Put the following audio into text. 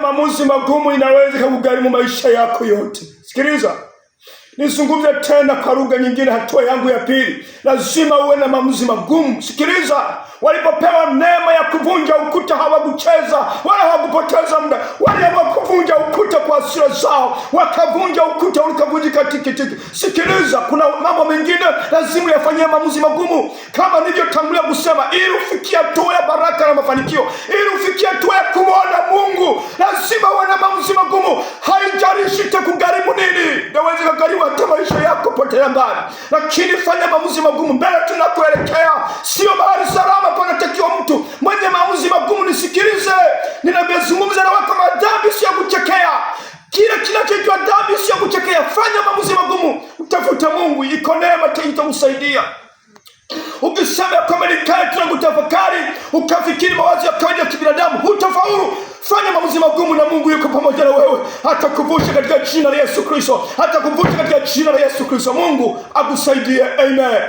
Maamuzi magumu inaweza kugharimu maisha yako yote. Sikiliza, nizungumze tena kwa lugha nyingine, hatua yangu ya pili, lazima uwe na maamuzi magumu. Sikiliza, walipopewa neema ya kuvunja ukuta hawakucheza wala hawakupoteza muda, waliamua kuvunja ukuta kwa hasira zao, wakavunja ukuta ukavunjika tikitiki. Sikiliza, kuna mambo mengine lazima uyafanyie maamuzi magumu, kama nilivyotangulia kusema, ili ufikie hatua ya baraka na mafanikio, ili ufikie hatua ya kumwona Mungu, lazima uwe na maamuzi magumu. Haijalishi itakugharimu nini, inaweza kugharimu hata maisha yako, potelea mbali, lakini fanya maamuzi magumu. Mbele tunakoelekea sio mahali salama, panatakiwa mtu mwenye maamuzi magumu. Nisikilize, ninazungumza na wako, madhambi sio kuchekea. Kile kinachoitwa dhambi sio kuchekea. Fanya maamuzi magumu, utafuta Mungu, iko neema itakusaidia. Ukisema kwamba nikae tu na kutafakari, ukafikiri mawazo ya kawaida ya kibinadamu, hutafaulu. Fanya maamuzi magumu na Mungu yuko pamoja na wewe, atakuvusha katika jina la Yesu Kristo, atakuvusha katika jina la Yesu Kristo. Mungu akusaidie, amen.